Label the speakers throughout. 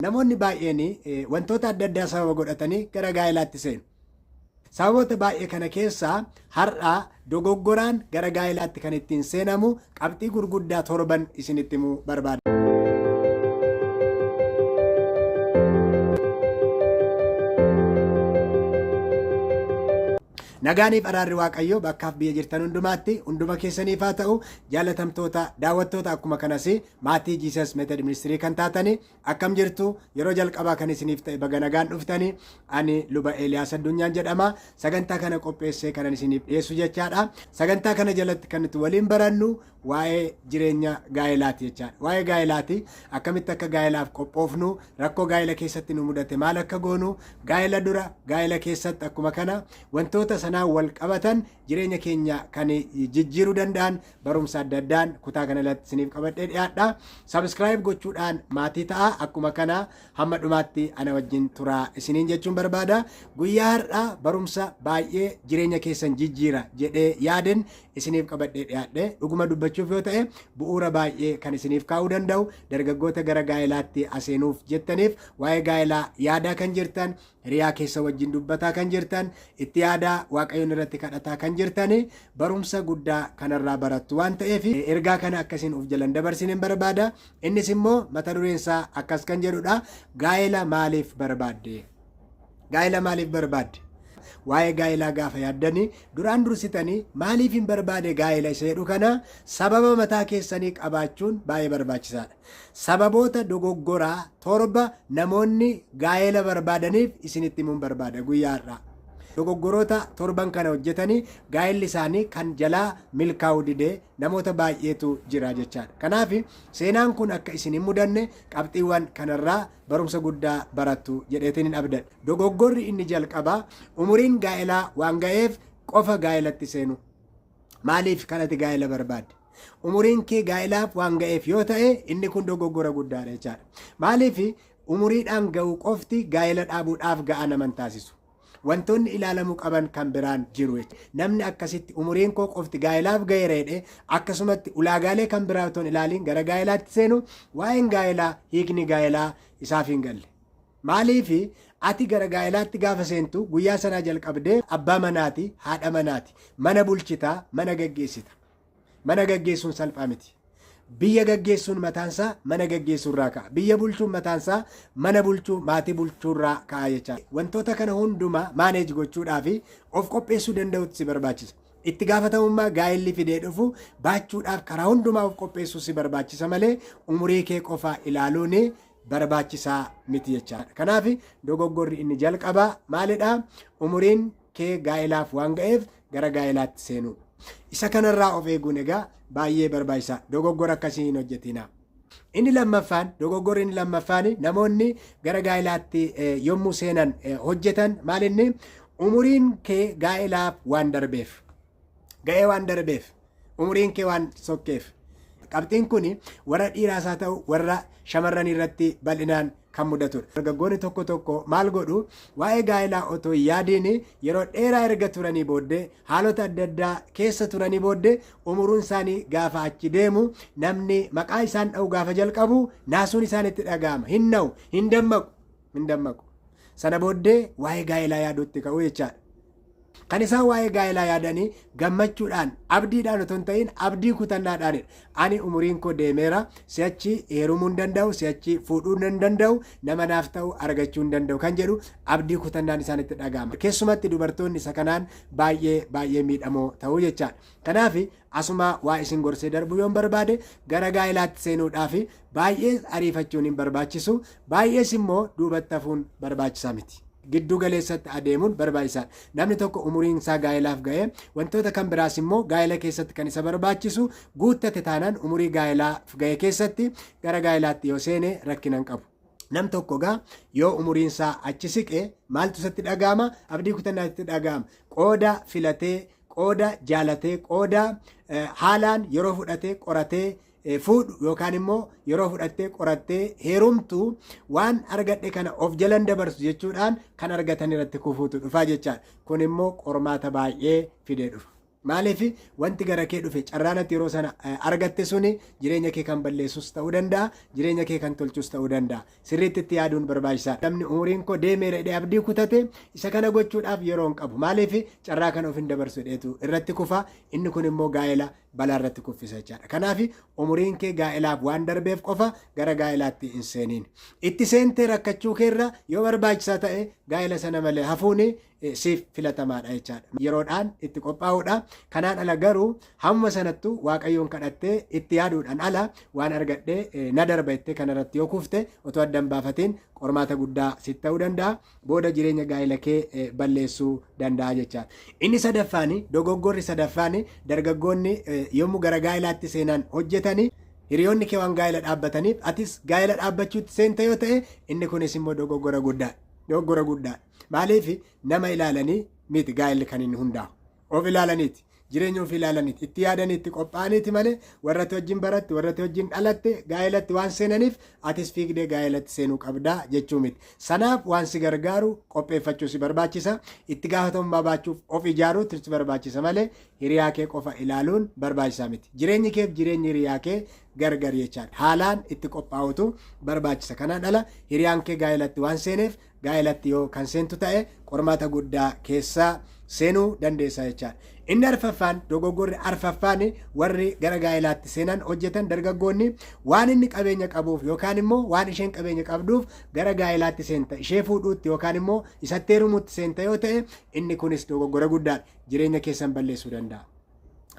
Speaker 1: Namoonni baay'een wantoota adda addaa sababa godhatanii gara gaa'ilaatti seenu. Sababoota baay'ee kana keessaa har'a dogoggoraan gara gaa'ilaatti kan ittiin seenamu qabxii gurguddaa torban isinitti himuu barbaada. Nagaaniif araarri Waaqayyoo bakkaaf biyya jirtan hundumaatti hunduma keessaniif haa ta'u. Jaalatamtoota daawwattoota, akkuma kanas maatii Jesus Method Ministry kan taatanii, akkam jirtu? Yeroo jalqabaa kan isiniif ta'e baga nagaan dhuftanii. Ani Luba Eeliyaas Addunyaan jedhama. Sagantaa kana qopheessee kanan isiniif dhiyeessu jechaadha. Sagantaa kana jalatti kan nuti waliin barannu waa'ee jireenya gaa'elaati jechaadha. Waa'ee gaa'elaati, akkamitti akka gaa'elaaf qophoofnu, rakkoo gaa'ela keessatti nu mudate maal akka goonu, gaa'ela dura, gaa'ela keessatti, akkuma kana wantoota sanaan wal qabatan, jireenya keenya kan jijjiiruu danda'an barumsa adda addaan kutaa kana irratti isiniif qabadhee dhiyaadha. Subscribe gochuudhaan maatii ta'a. Akkuma kana hamma dhumaatti ana wajjin turaa isiniin jechuun barbaada. Guyyaa har'aa barumsa baay'ee jireenya keessan jijjiira jedhee yaaden isiniif qabadhee dhiyaadhe. Dhuguma dubbachuuf yoo ta'e, bu'uura baay'ee kan isiniif kaa'uu danda'u, dargaggoota gara gaa'elaatti aseenuuf jettaniif, waa'ee gaa'elaa yaadaa kan jirtan, hiriyaa keessa wajjin dubbataa kan jirtan, itti yaadaa Waaqayyoon irratti kadhataa kan jirtan, barumsa guddaa kanarraa barattu waan ta'eef ergaa kana akkasiin of jalan dabarsine barbaada. Innis immoo mata dureen isaa akkas kan jedhudha: Gaa'ela maaliif barbaadde? Gaa'ela maaliif barbaadde? Waa'ee gaa'elaa gaafa yaaddanii, duraan dursitanii maaliif hin barbaade gaa'ela isa jedhu kana sababa mataa keessanii qabaachuun baay'ee barbaachisaadha. Sababoota dogoggoraa torba namoonni gaa'ela barbaadaniif isinitti himuun barbaada guyyaa har'aa. Dogoggoroota torban kana hojjetanii gaa'elli isaanii kan jalaa milkaa'uu didee namoota baay'eetu jira jechaadha. Kanaaf seenaan kun akka isin hin mudanne qabxiiwwan kanarraa barumsa guddaa barattu jedheetiin hin abdadha. Dogoggorri inni jalqabaa umuriin gaa'elaa waan ga'eef qofa gaa'elatti seenu. Maaliif kanati gaa'ela barbaadde? Umuriin kee gaa'elaaf waan ga'eef yoo ta'e, inni kun dogoggora guddaadha jechaadha. Maaliif? Umuriidhaan ga'uu qofti gaa'ela dhaabuudhaaf ga'aa nama hin taasisu. Wantoonni ilaalamuu qaban kan biraan jiru jechuudha. Namni akkasitti umuriin koo qofti gaa'elaaf ga'eera jedhee akkasumatti ulaagaalee kan biraa otoo hin ilaaliin gara gaa'elaatti seenu, waa'een gaa'elaa, hiikni gaa'elaa isaaf hin galle. Maaliif? Ati gara gaa'elaatti gaafa seentu guyyaa sanaa jalqabdee abbaa manaati, haadha manaati. Mana bulchitaa, mana gaggeessita. Mana gaggeessuun salphaa miti. Biyya gaggeessuun mataansaa mana gaggeessuurraa ka'a. Biyya bulchuun mataansaa mana bulchuu, maatii bulchuurraa ka'a jechaadha. Wantoota kana hundumaa manage gochuudhaa fi of qopheessuu danda'utu si barbaachisa. Itti gaafatamummaa gaa'elli fidee dhufu baachuudhaaf karaa hundumaa of qopheessuu si barbaachisa malee umurii kee qofa ilaaluun barbaachisaa miti jechaadha. Kanaaf dogoggorri inni jalqabaa maalidhaa? Umuriin kee gaa'elaaf waan ga'eef gara gaa'elaatti seenuu. Isa kanarraa of eeguun egaa baay'ee barbaachisaa. Dogoggora akkasii hin hojjetinaa. Inni lammaffaan, dogoggorri inni lammaffaan namoonni gara gaa'elaatti yommuu seenan hojjetan maal inni? Umuriin kee gaa'elaaf waan darbeef. Ga'ee waan darbeef. Umuriin kee waan sokkeef. Qabxiin kun warra dhiiraas haa ta'u warra shamarran irratti bal'inaan kan mudatudha. Dargaggoonni tokko tokko maal godhu? Waa'ee gaa'elaa otoo hin yaadiin yeroo dheeraa erga turanii booddee, haalota adda addaa keessa turanii booddee, umuruun isaanii gaafa achi deemu, namni maqaa isaan dha'u gaafa jalqabu naasuun isaanitti dhaga'ama. Hin na'u, hin dammaqu, hin dammaqu. Sana booddee waa'ee gaa'elaa yaaduutti ka'u jechaadha. Kan isaan waa'ee gaa'elaa yaadanii gammachuudhaan, abdiidhaan otoo hin ta'in abdii kutannaadhaanidha. Ani umuriin koo deemeera, si'achi heerumuu hin danda'u, si'achi fuudhuu hin danda'u, nama naaf ta'u argachuu hin danda'u kan jedhu abdii kutannaan isaanitti dhaga'ama. Keessumatti dubartoonni isa kanaan baay'ee baay'ee miidhamoo ta'uu jechaadha. Kanaaf asuma waa isin gorsee darbuu yoon barbaade, gara gaa'elaatti seenuudhaaf baay'ee ariifachuun hin barbaachisu, baay'ees immoo duubatti hafuun barbaachisaa miti. Gidduu galeessatti adeemuun barbaachisaadha. Namni tokko umuriin isaa gaa'elaaf ga'ee, wantoota kan biraas immoo gaa'ela keessatti kan isa barbaachisu guuttate taanaan, umurii gaa'elaaf ga'e keessatti gara gaa'elaatti yoo seene rakkina hin qabu. Nam tokko gaa yoo umuriin isaa achi siqe maaltu isatti dhaga'ama? Abdii kutannaa itti dhaga'ama. Qooda filatee, qooda jaalatee, qooda haalaan yeroo fudhatee qoratee fuudhu yookaan immoo yeroo fudhattee qorattee heerumtu, waan argadhe kana of jalan dabarsu jechuudhaan kan argatan irratti kufuutu dhufaa jechaadha. Kun immoo qormaata baay'ee fidee dhufa. Maaliif wanti gara kee dhufe carraan ati yeroo sana argatte suni jireenya kee kan balleessus ta'uu danda'a, jireenya kee kan tolchus ta'uu danda'a. Sirriitti itti yaaduun barbaachisaadha. Namni umuriin koo deemeera jedhee abdii kutate isa kana gochuudhaaf yeroo hin qabu. Maaliif carraa kana of hin dabarsu jedheetu irratti kufa. Inni kun immoo gaa'ela balaa irratti kuffisa jechaadha. Kanaaf umuriin kee gaa'elaaf waan darbeef qofa gara gaa'elaatti hin seeniin. Itti seentee rakkachuu keerra yoo barbaachisaa ta'e gaa'ela sana malee hafuun siif filatamaadha jechaadha. Yeroodhaan itti qophaa'uudha. Kanaan ala garuu hamma sanattu Waaqayyoon kadhattee itti yaaduudhaan ala waan argadhee na darba jettee kanarratti yoo kufte otoo adda hin baafatiin qormaata guddaa sitti ta'uu danda'a. Booda jireenya gaa'ela kee balleessuu danda'a jechaadha. Inni sadaffaani dogoggorri sadaffaani dargaggoonni yommuu gara gaa'elaatti seenan hojjetani hiriyoonni kee waan gaa'ela dhaabbataniif atis gaa'ela dhaabbachuutti seenta yoo ta'e inni kunis immoo dogoggora guddaadha. Dogoggora guddaadha. Maaliif nama ilaalanii miti gaa'elli kan inni hundaa'u. Of ilaalaniiti. Jireenya ofii ilaalaniiti. Itti yaadanii itti qophaa'aniiti malee warra ati wajjin baratte, warra ati wajjin dhalatte gaa'elatti waan seenaniif atis fiigdee gaa'elatti seenuu qabdaa jechuu miti. Sanaaf waan si gargaaru qopheeffachuu si barbaachisa. Itti gaafatamummaa baachuuf of ijaaruutu si barbaachisa malee hiriyaa kee qofa ilaaluun barbaachisaa miti. Jireenyi keef jireenyi hiriyaa kee gargar jechaadha. Haalaan itti qophaa'utu barbaachisa. Kanaan ala hiriyaan kee gaa'elatti waan seeneef gaa'elatti yoo kan seentu ta'e qormaata guddaa keessa seenuu dandeessa jechaadha. Inni arfaffaan dogoggorri arfaffaan warri gara gaa'elaatti seenan hojjetan dargaggoonni waan inni qabeenya qabuuf yookaan immoo waan isheen qabeenya qabduuf gara gaa'elaatti seenta ishee fuudhuutti yookaan immoo isatti heerumuutti seenta yoo ta'e inni kunis dogoggora guddaadha. Jireenya keessan balleessuu danda'a.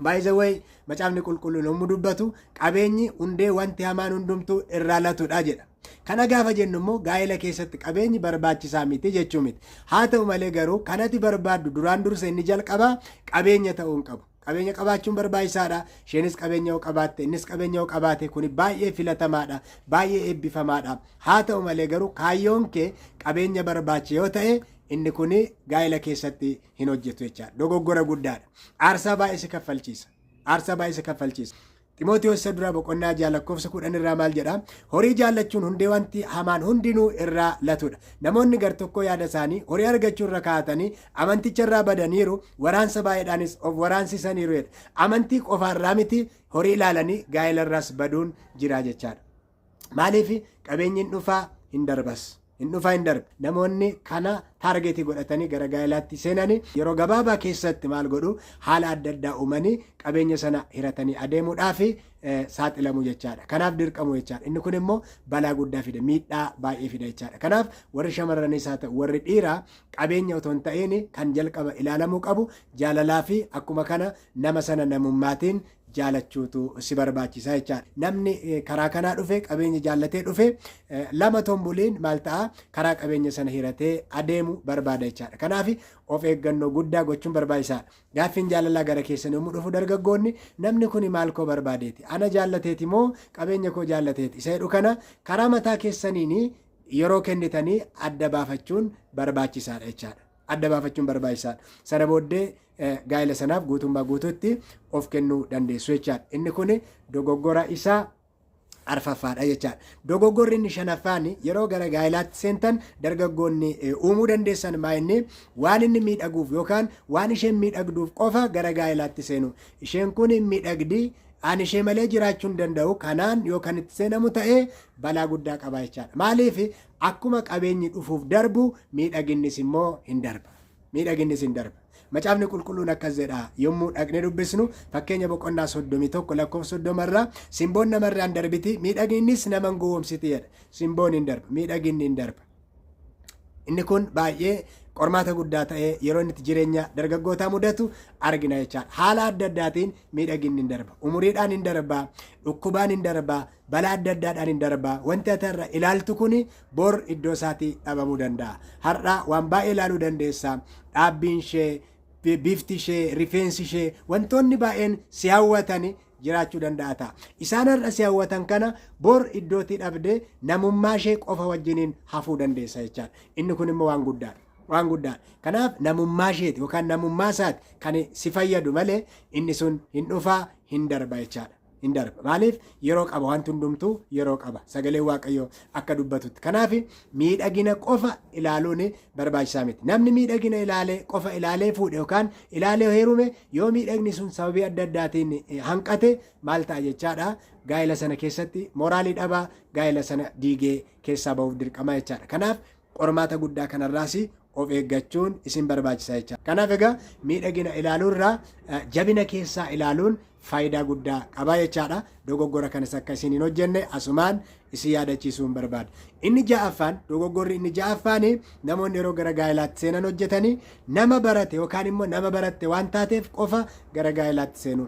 Speaker 1: By the way, macaafni qulqulluun yommuu dubbatu qabeenyi hundee wanti hamaan hundumtuu irraa latudha jedha. Kana gaafa jennu immoo gaa'ela keessatti qabeenyi barbaachisaa miti jechuu miti. Haa ta'u malee garuu kan ati barbaaddu duraan dursa inni jalqabaa qabeenya ta'uu hin qabu. Qabeenya qabaachuun barbaachisaadha. Isheenis qabeenya yoo qabaatte, innis qabeenya yoo qabaate kuni baay'ee filatamaadha. Baay'ee eebbifamaadha. Haa ta'u malee garuu kaayyoon kee qabeenya barbaacha yoo ta'e inni kuni gaa'ela keessatti hin hojjetu jechaadha. Dogoggora guddaadha. Aarsaa baay'ee si kaffalchiisa. Aarsaa baay'ee si kaffalchiisa. Ximootiyoos isa duraa boqonnaa 6 lakkoofsa 10 irraa maal jedha? Horii jaallachuun hundee wanti hamaan hundinuu irraa latudha. Namoonni gartokkoo yaada isaanii horii argachuu irra kaa'atanii amanticha irraa badaniiru, waraansa baay'eedhaanis of waraansisaniiru jedha. Amantii qofaarraa miti horii ilaalanii gaa'ela irraas baduun jira jechaadha. Maaliif qabeenyi hin dhufaa hin darbas. Hin dhufaa hin darba. Namoonni kana taargeetii godhatanii gara gaa'elaatti seenanii yeroo gabaabaa keessatti maal godhu haala adda addaa uumanii qabeenya sana hiratanii adeemuudhaaf saaxilamu jechaadha. Kanaaf dirqamu jechaadha. Inni kun immoo balaa guddaa fida, miidhaa baay'ee fida jechaadha. Kanaaf warri shamarranis haa ta'u warri dhiiraa qabeenya otoo hin ta'in kan jalqaba ilaalamuu qabu jaalalaa fi akkuma kana nama sana namummaatiin jaalachuutu si barbaachisa jechaadha. Namni karaa kanaa dhufe qabeenya jaallatee dhufe lama tombuliin maal ta'a karaa qabeenya sana hiratee adeemu barbaada jechaadha. Kanaaf of eeggannoo guddaa gochuun barbaachisaadha. Gaaffiin jaalalaa gara keessan yommuu dhufu dargaggoonni namni kuni maal koo barbaadeeti? Ana jaallateeti moo qabeenya koo jaallateeti? Isa jedhu kana karaa mataa keessaniin yeroo kennitanii adda baafachuun barbaachisaadha jechaadha. Adda baafachuun barbaachisaadha. Sana booddee gaa'ela sanaaf guutummaa guutuutti of kennuu dandeessu jechaadha. Inni kun dogoggora isaa arfaffaadha jechaadha. Dogoggorri inni shanaffaan yeroo gara gaa'elaatti seentan dargaggoonni uumuu dandeessan maa inni waan inni miidhaguuf yookaan waan isheen miidhagduuf qofa gara gaa'elaatti seenu. Isheen kun miidhagdi ani ishee malee jiraachuu hin danda'u kanaan yoo kan itti seenamu ta'e balaa guddaa qaba jechaadha. Maaliif akkuma qabeenyi dhufuuf darbu miidhaginnis immoo hin darba. Miidhaginnis hin darba. Macaafni qulqulluun akkas jedha yommuu dhaqnee dubbisnu fakkeenya boqonnaa 31 lakkoofsa 30 irraa simboon namarraan darbiti miidhaginnis nama hin gowwoomsiti jedha. Simboon hin darba miidhaginni hin darba. Inni kun baay'ee qormaata guddaa ta'ee yeroo inni itti jireenya dargaggootaa mudatu argina jechaadha. Haala adda addaatiin miidhaginni hin darba. Umuriidhaan hin darba, dhukkubaan hin darba, balaa adda addaadhaan hin darba. Wanti ati har'a ilaaltu kun bor iddoo isaatii dhabamuu danda'a. Har'a waan baay'ee ilaaluu dandeessa. Dhaabbiin ishee, bifti ishee, rifeensi ishee, wantoonni baay'een si hawwatan jiraachuu danda'a ta'a. Isaan har'a si hawwatan kana bor iddootii dhabdee namummaa ishee qofa wajjiniin hafuu dandeessa jechaadha. Inni kun immoo waan guddaadha. Waan guddaadha. Kanaaf namummaa isheeti yookaan namummaa isaati kan si fayyadu malee inni sun hin dhufaa hin darba jechaadha. Hin darba. Maaliif yeroo qaba wanti hundumtuu yeroo qaba. Sagaleen Waaqayyoo akka dubbatutti. Kanaaf miidhagina qofa ilaaluun barbaachisaa miti. Namni miidhagina ilaalee qofa ilaalee fuudhe yookaan ilaalee heerume yoo miidhagni sun sababii adda addaatiin hanqate maal ta'a jechaadha. Gaa'ela sana keessatti mooraalii dhabaa gaa'ela sana diigee keessaa ba'uuf dirqama jechaadha. Kanaaf qormaata guddaa kanarraas of eeggachuun isin barbaachisa jechaadha. Kanaaf egaa miidhagina ilaaluurraa jabina keessaa ilaaluun faayidaa guddaa qaba jechaadha. Dogoggora kanas akka isin hin hojjenne asumaan isin yaadachiisuun barbaada. Inni ja'affaan dogoggorri inni ja'affaan namoonni yeroo gara gaa'ilaatti seenan hojjetanii nama barate yookaan immoo nama baratte waan taateef qofa gara gaa'ilaatti seenuu.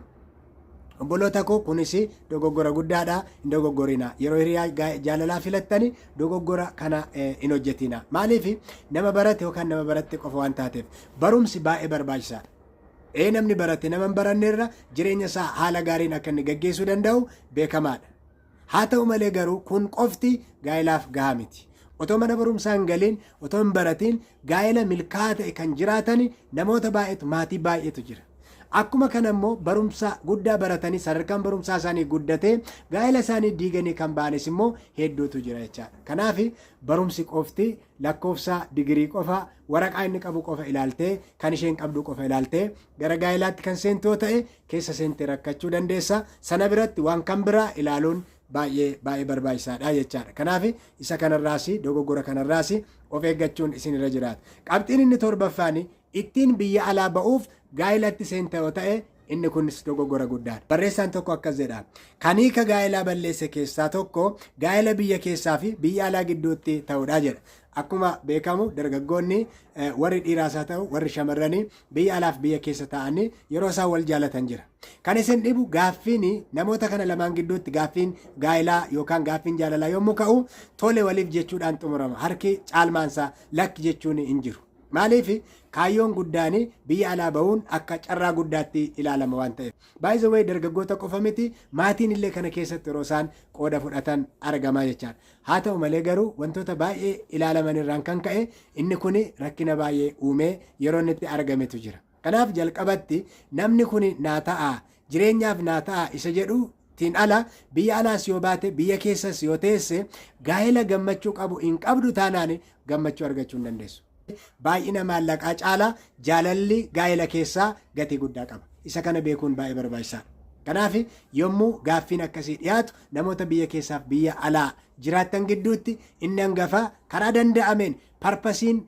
Speaker 1: Obboloota koo kunis dogoggora guddaadha hin dogoggorina. Yeroo hiriyaa jaalalaa filattani dogoggora kana hin hojjetina. Maaliif nama barate yookaan nama baratte qofa waan taateef barumsi baay'ee barbaachisaadha. Ee namni barate nama hin baranne irra jireenya isaa haala gaariin akka inni gaggeessuu danda'u beekamaadha. Haa ta'u malee garuu kun qofti gaa'ilaaf gahaa miti. Otoo mana barumsaa hin galiin, otoo hin baratiin gaa'ela milkaa'aa ta'e kan jiraatan namoota baay'eetu maatii baay'eetu jira. Akkuma kana immoo barumsa guddaa baratanii sadarkaan barumsaa isaanii guddatee gaa'ela isaanii diiganii kan ba'anis immoo hedduutu jira jechaadha. Kanaaf barumsi qofti lakkoofsa digirii qofa waraqaa inni qabu qofa ilaaltee kan isheen qabdu qofa ilaaltee gara gaa'elaatti kan seentu yoo ta'e keessa seentee rakkachuu dandeessa. Sana biratti waan kan biraa ilaaluun baay'ee baay'ee barbaachisaadha jechaadha. Kanaaf isa kanarraas dogoggora kanarraas of eeggachuun isin irra jiraata. Qabxiin inni torbaffaan ittiin biyya alaa ba'uuf gaa'elatti seenta yoo ta'e inni kunis dogoggora guddaadha. Barreessaan tokko akkas jedha. Kan hiika gaa'elaa balleesse keessaa tokko gaa'ela biyya keessaa fi biyya alaa gidduutti ta'udha jedha. Akkuma beekamu dargaggoonni warri dhiiraas haa ta'u warri shamarranii biyya alaaf biyya keessa ta'anii yeroo isaan wal jaalatan jira. Kan isin dhibu gaaffiin namoota kana lamaan gidduutti gaaffiin gaa'elaa yookaan gaaffiin jaalalaa yommuu ka'u tole waliif jechuudhaan xumurama. Harki caalmaansaa lakki jechuun hin jiru. Maaliif kaayyoon guddaan biyya alaa ba'uun akka carraa guddaatti ilaalama waan ta'eef. By the way dargaggoota qofa miti maatiin illee kana keessatti yeroo isaan qooda fudhatan argamaa jechaadha. Haa ta'u malee garuu wantoota baay'ee ilaalaman irraan kan ka'e inni kun rakkina baay'ee uumee yeroo inni itti argametu jira. Kanaaf jalqabatti namni kun naa ta'a jireenyaaf naa ta'a isa jedhu tiin ala biyya alaas yoo baate biyya keessas yoo teesse gaa'ela gammachuu qabu hin qabdu taanaan gammachuu argachuu hin dandeessu. Baay'ina maallaqaa caalaa jaalalli gaa'ela keessaa gatii guddaa qaba. Isa kana beekuun baay'ee barbaachisaadha. Kanaaf yommuu gaaffiin akkasii dhiyaatu namoota biyya keessaaf biyya alaa jiraattan gidduutti inni hangafaa karaa danda'ameen purposeiin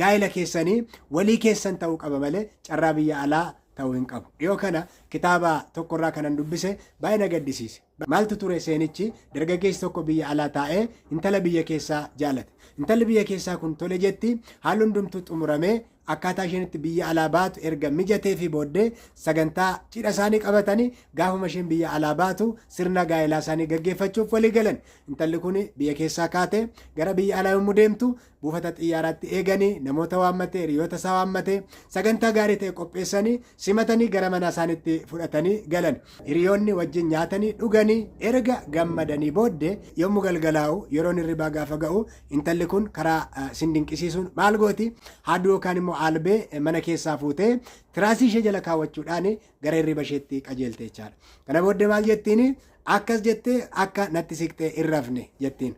Speaker 1: gaa'ela keessanii walii keessan ta'uu qaba malee carraa biyya alaa ta'uu hin qabu. Dhiyoo kana kitaaba tokkorraa kanan dubbise baay'ee na gaddisiise. Maaltu ture seenichi dargaggeessi tokko biyya alaa taa'ee intala biyya keessaa jaalate. Intalli biyya keessaa kun tole jetti haalli hundumtuu xumuramee akkaataa isheen itti biyya alaa baatu erga mijatee fi booddee sagantaa cidha isaanii qabatanii gaafuma isheen biyya alaa baatu sirna gaa'elaa isaanii gaggeeffachuuf walii galan. Intalli kun biyya keessaa kaatee gara biyya alaa yommuu deemtu buufata xiyyaaraatti eeganii namoota waammatee hiriyoota isaa waammatee sagantaa gaarii ta'e qopheessanii simatanii gara mana isaaniitti fudhatanii galan. Hiriyoonni wajjin nyaatanii dhuganii erga gammadanii booddee yommuu galgalaa'u yeroon hirribaa gaafa ga'u intalli kun karaa sin dinqisiisuun maal gooti haaduu yookaan immoo albee mana keessaa fuutee tiraasii ishee jala kaawwachuudhaan gara hirriba isheetti qajeelte jechaadha. Kana booddee maal jettiin akkas jettee akka natti siqxee hin rafne jettiin.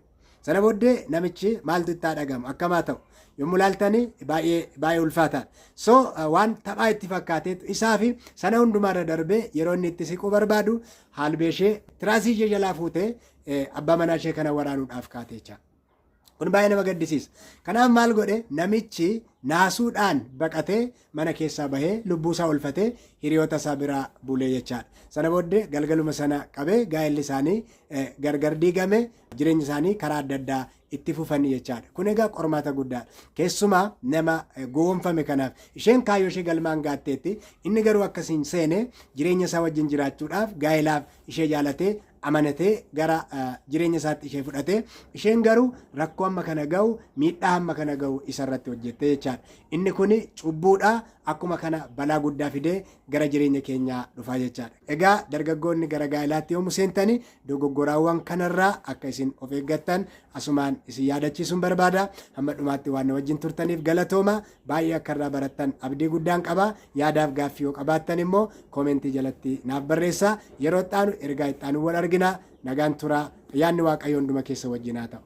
Speaker 1: Sana booddee namichi maaltu itti haa dhagamu akkamaa ta'u yommuu ilaaltani baay'ee baay'ee ulfaataadha. So waan taphaa itti fakkaateetu isaa fi sana hundumaarra darbee yeroo inni itti siquu barbaadu haalbee ishee tiraasii ishee jalaa fuutee abbaa manaa ishee kana waraanuudhaaf kaate jecha. Kun baay'ee nama gaddisiisa. Kanaaf maal godhe namichi naasuudhaan baqatee mana keessaa bahee lubbuu isaa oolfatee hiriyoota isaa biraa bulee jechaadha. Sana booddee galgaluma sana qabee gaa'elli isaanii gargar diigame jireenya isaanii karaa adda addaa itti fufanii jechaadha. Kun egaa qormaata guddaadha. Keessumaa nama gowwoomfame kanaaf isheen kaayyoo ishee galmaan gaatteetti inni garuu akkasiin seene jireenya isaa wajjin jiraachuudhaaf gaa'elaaf ishee jaalatee amanatee gara jireenya isaatti ishee fudhate. Isheen garuu rakkoo hamma kana ga'u, miidhaa hamma kana ga'u isarratti hojjette jechaadha. Inni kun cubbuudha. Akkuma kana balaa guddaa fidee gara jireenya keenyaa dhufaa jechaadha. Egaa dargaggoonni gara gaa'ilaatti yommuu seentani, dogoggoraawwan kanarraa akka isin of eeggattan asumaan isin yaadachiisuun barbaada. Hamma dhumaatti waan na wajjin turtaniif galatooma. Baay'ee akka irraa barattan abdii guddaan qaba. Yaadaaf gaaffii yoo qabaattan immoo koomentii jalatti naaf barreessaa. Yeroo itti aanu ergaa itti aanu wal argina. Nagaan turaa. Ayyaanni Waaqayyoo hunduma keessa wajjin haa ta'u.